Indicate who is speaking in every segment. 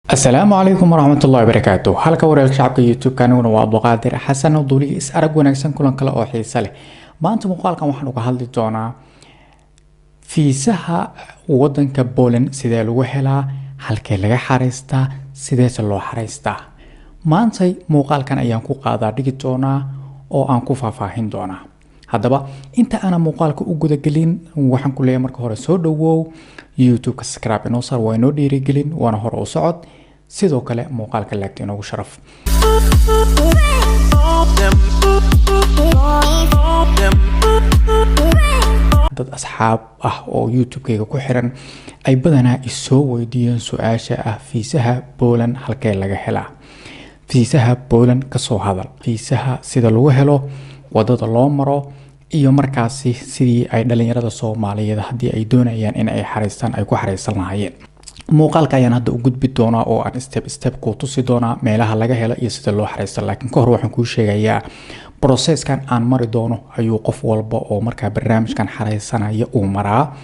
Speaker 1: Asalaamu calaykum waraxmatullahi wabarakaatu. Halka wareelka shacabka YouTube-ka, aniguna waa Abduqaadir Xasan Duuliye. Is arag wanaagsan, kulan kale oo xiise leh. Maanta muuqaalkan waxaan uga hadli doonaa fiisaha wadanka Poland. Sidee lagu helaa? Halkee laga xareystaa? Sideese loo xareystaa? Maantay muuqaalkan ayaan ku qaadaa dhigi doonaa oo aan ku faahfaahin doonaa. Haddaba, inta aanan muuqaalka u gudagelin, waxaan ku leeyahay marka hore soo dhawow. YouTube-ka subscribe inoo saar, waa inoo dhiirigelin, waana hore u socod. Sidoo kale muuqaalka like-ta inoogu sharaf.
Speaker 2: Them, them.
Speaker 1: Dad asxaab ah oo YouTube-kayga ku xiran ay badanaa isoo weydiiyeen su-aasha ah: fiisaha Poland halkee laga helaa? Fiisaha Poland kasoo hadal, fiisaha sida lagu helo, wadada loo maro, iyo markaasi sidii ay dhalinyarada Soomaaliyeed, haddii ay doonayaan in ay xareystaan, ay ku xareysan lahaayeen. Muuqaalka ayaan hadda u gudbi doonaa oo aan step step kuu tusi doonaa meelaha laga helo iyo sida loo xareysto. Laakiin kahor waxaan kuu sheegayaa processkan aan mari doono ayuu qof walba oo markaa barnaamijkan xareysanaya uu maraa.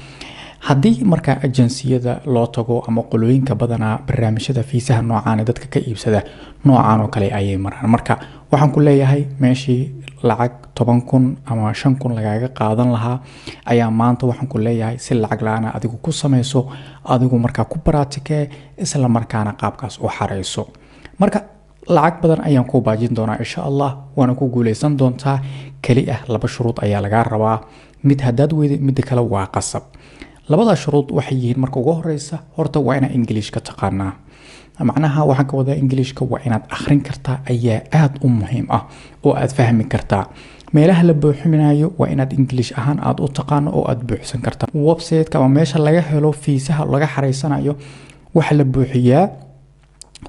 Speaker 1: Haddii markaa ajansiyada loo tago ama qolooyinka badanaa barnaamijyada fiisaha noocaan ee dadka ka iibsada, noocaan oo kale ayay maraan. Marka waxaan ku leeyahay, meeshii lacag 10,000 ama 5,000 lagaaga qaadan lahaa ayaa maanta waxaan ku leeyahay si lacag la-aana adigu ku sameyso, adigu markaa ku baraatikee, isla markaana qaabkaas u xareyso. Marka lacag badan ayaan ku baajin doonaa, insha Allah, waana ku guuleysan doontaa. Keli ah laba shuruud ayaa lagaa rabaa. Mid haddaad weyday, midda kale waa qasab. Labada shuruud waxay yihiin: marka ugu horeysa, horta waa inaad Ingiliishka taqaanaa. Macnaha waxaan ka wadaa, Ingiliishka waa inaad akhrin kartaa ayaa aada u muhiim ah, oo aad fahmi kartaa. Meelaha la buuxinayo waa inaad English ahaan aad u taqaano oo aad buuxsan kartaa. Website-ka ama meesha laga helo fiisaha laga xareysanayo waxaa la buuxiyaa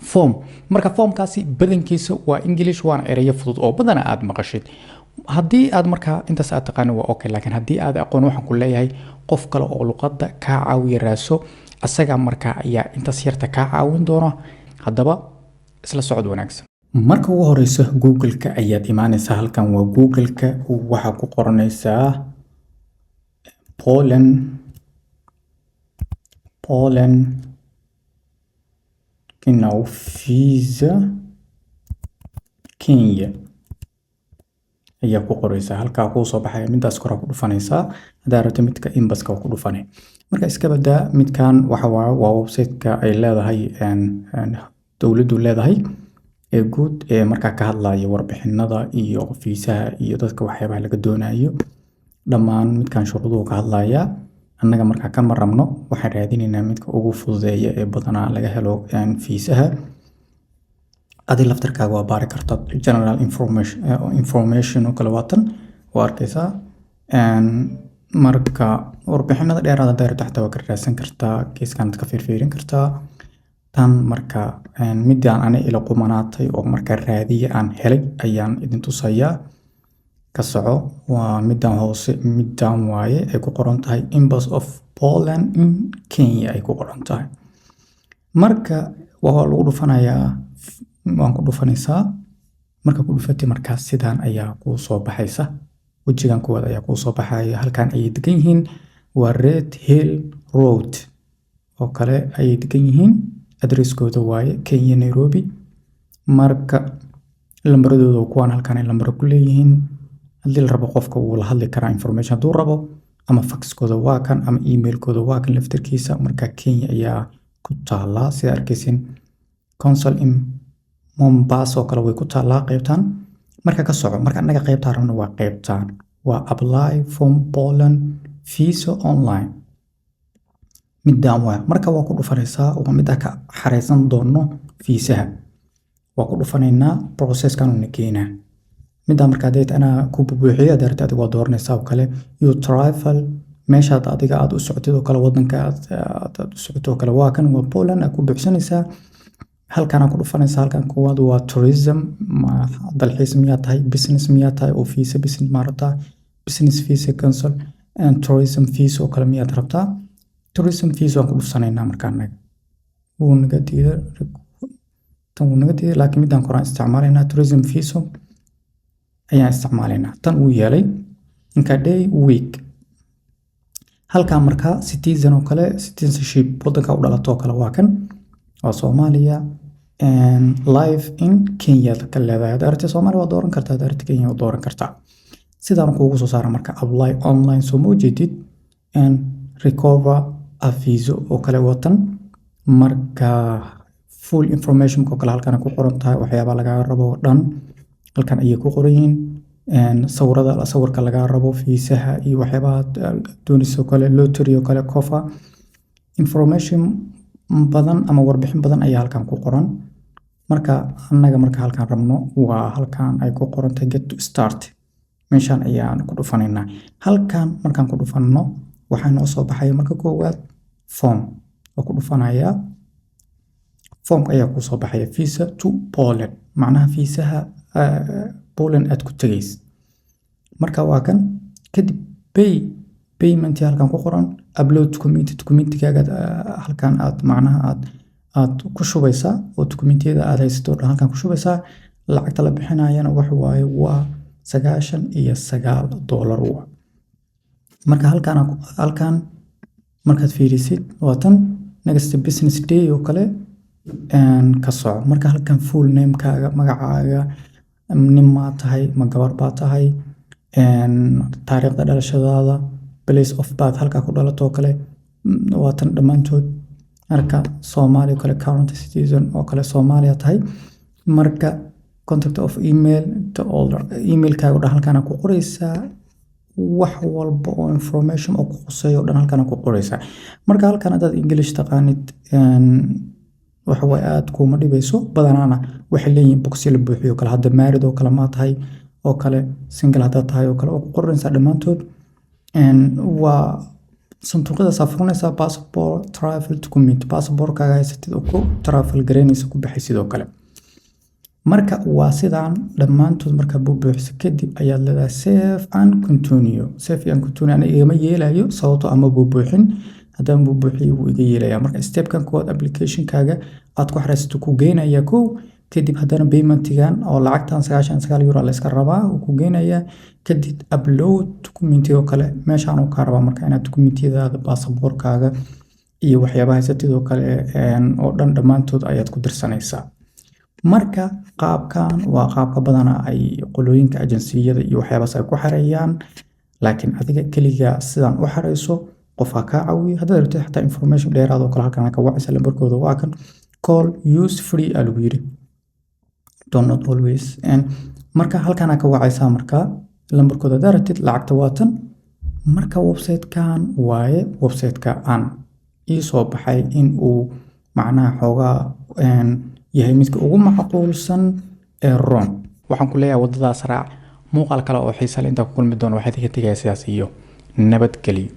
Speaker 1: form. Marka formkaasi badankiisa waa English, waana ereyo fudud oo badana aad maqashid. Haddii aad markaa intaas aad taqaano, waa okay. Laakiin haddii aad aqoon, waxaan ku leeyahay qof kale oo luqadda kaa caawiya raaso. Asaga markaa ayaa intaas yarta kaa caawin doona. Haddaba isla socod wanaagsan. Marka ugu horeysa Google-ka ayaad imaaneysaa. Halkan waa Google-ka. Waxaa ku qoranaysaa Poland, Poland genau visa Kenya ayaa ku qoreysaa. Halkaa kuu soo baxaya midaas koraa ku dhufanaysaa. Haddaa rabto midka embassyka waa ku dhufanay. Marka iska badaa midkan. Waxa waa website-ka ay leedahay dowladdu leedahay ee guud ee markaa ka hadlaya warbixinada iyo fiisaha iyo dadka waxyaabaha laga doonayo dhammaan. Midkan shuruuduhu ka hadlaya. Annaga markaa kama rabno. Waxaan raadinaynaa midka ugu fududeeya ee badanaa laga helo fiisaha. Adi laftarkaaga waa baari kartaa. General information oo kale waatan, waa arkaysaa. Marka warbixinada dheeraada haddaa rabto xataa waa ka raadsan kartaa, keeskan ka fiirfiirin kartaa tan. Marka midaan ani ila qumanaatay oo marka raadiye aan helay ayaan idin tusayaa. Ka soco, waa midaan hoose, midaan waaye ay ku qoran tahay Embassy of Poland in Kenya ay ku qoran tahay. Marka waa lagu dhufanayaa, waan ku dhufanaysaa. Marka ku dhufatay, markaas sidaan ayaa kuu soo baxaysa. Wejigan kuwaad ayaa kuu soo baxaya. Halkan ayay degan yihiin, waa Red Hill Road oo kale ayay degan yihiin. Adresskooda waaye Kenya, Nairobi. Marka lambaradooda kuwaan, halkan ay lambaro ku leeyihiin. Haddii la rabo, qofka wuu la hadli karaa information hadduu rabo, ama faxkooda waa kan, ama emailkooda waa kan laftarkiisa. Marka Kenya ayaa ku taalaa, sida arkaysin. Consul in Mombasa oo kale way ku taalaa qaybtan. Marka ka soco. Marka annaga qaybtaan rabno waa qaybtan, waa apply from Poland visa online. Midaan waa marka waa ku dhufanaysaa, waa middaa ka xareysan doono fiisaha. Waa ku dhufanaynaa, processkan una keenaa middaa. Marka haddii anaa ku buuxiyo, hadii rabtid adiga waa dooranaysaa oo kale. You travel, meeshaad adiga aad u socotid oo kale, wadanka aad u socotid oo kale, waa kan, waa Poland, aad ku buuxsanaysaa. Halkan aad ku dhufanaysaa. Halkan koowaad waa tourism, ma dalxiis miyaa tahay, business miyaa tahay, oo visa business ma rabtaa, business visa cancel and tourism visa oo kale miyaad rabtaa? Tourism visa waan ku dhufsanaynaa. Marka annaga wuu naga diiday tan, wuu naga diiday, laakiin midaan koraan isticmaalaynaa, tourism visa ayaan isticmaalaynaa. Tan uu yeelay inka day week. Halkan marka citizen oo kale, citizenship, wadanka u dhalato oo kale, waa kan, Waa Soomaaliya, live in Kenya ka leedahay. Haddaad rabtid Soomaaliya waa dooran kartaa, haddaad rabtid Kenya waa dooran kartaa. Sidaan kuugu soo saara marka apply online, soo ma ujeedid? Recover a visa oo kale watan. Marka full information oo kale halkan ku qoran tahay, waxyaabaha lagaa rabo oo dhan halkan ayay ku qoran yihiin. Sawirada, sawirka lagaa rabo, fiisaha iyo waxyaabaha doonayso kale, lottery oo kale, cover information badan ama warbixin badan ayaa halkan ku qoran. Marka annaga marka halkan rabno waa halkan ay ku qoran tahay "Get to start". Meeshan ayaan ku dhufanaynaa. Halkan markaan ku dhufanno, waxaa noo soo baxaya marka koowaad form. Waa ku dhufanayaa. Formka ayaa kuu soo baxaya, visa to Poland, macnaha fiisaha Poland aad ku tegays. Marka waa kan. Kadib pay, payment halkan ku qoran, upload document, documentigaaga halkan aad macnaha aad ku shubaysaa oo documentiyada aad haysato oo dhan halkan ku shubaysaa. Lacagta la bixinayana waxa waaye waa $99 wa. Marka halkan markaad fiirisid, waa tan next business day oo kale ka soco. Marka halkan full namekaaga, magacaaga, nin maa tahay ma gabar baa tahay, taariikhda dhalashadaada, place of birth, halkaa ku dhalato oo kale, waa tan dhammaantood. Marka Soomaaliya oo kale, current citizen oo kale, Soomaaliya tahay. Marka contact of email, the older emailkaaga o dhan halkaana ku qoraysaa. Wax walba oo information oo ku khuseeyo o dhan halkaana ku qoraysaa. Marka halkan haddaad English taqaanid, waxa waaye aad kuuma dhibayso. Badanaana waxay leeyihiin boxyo la buuxiyo kale. Hadda married oo kale maa tahay oo kale, single haddaad tahay oo kale, oo ku qoranaysaa dhammaantood. Waa sanduuqyadaasaa furanaysaa. Passport, travel document, passportkaaga haysatid oo ku travel garaynaysa, ku baxay sidoo kale. Marka waa sidaan dhammaantood. Markaa buubuuxiso kadib ayaad leedahay "Save and continue". "Save and continue" aniga igama yeelayo, sababtoo ama buubuuxin. Haddaan buubuuxiyo, wuu iga yeelaya. Marka stepkan koowaad, applicationkaaga aad ku xareysato ku geynaya kow. Kadib haddana paymentigan oo lacagtan €99 la iska rabaa uu ku geynayaa. Kadib upload documenti oo kale meeshaan uu kaa rabaa. Marka inaad documentiyadaada, baasaboorkaaga iyo waxyaabaha haysatid oo kale oo dhan dhammaantood ayaad ku dirsanaysaa. Marka qaabkan waa qaabka badanaa ay qolooyinka ajansiyada iyo waxyaabahaas ay ku xareeyaan, laakiin adiga keligaa sidaan u xareyso, qof ha kaa caawiyo. Haddaad rabtid xataa information dheeraad oo kale, halkan ka wacaysa. Lambarkooda waa kan. "Call use free" aa lagu yiri, do not always. Marka halkan ka wacaysaa marka lambarkooda haddaad rabtid. Lacagta waa tan. Marka website-kan waaye website-ka aan ii soo baxay in uu macnaha xoogaa yahay midka ugu macquulsan ee ron. Waxaan ku leeyahay waddadaas raac. Muuqaal kale oo xiisa leh intaan ku kulmi doono, waxaa idinka tegaya sidaas iyo nabadgelyo.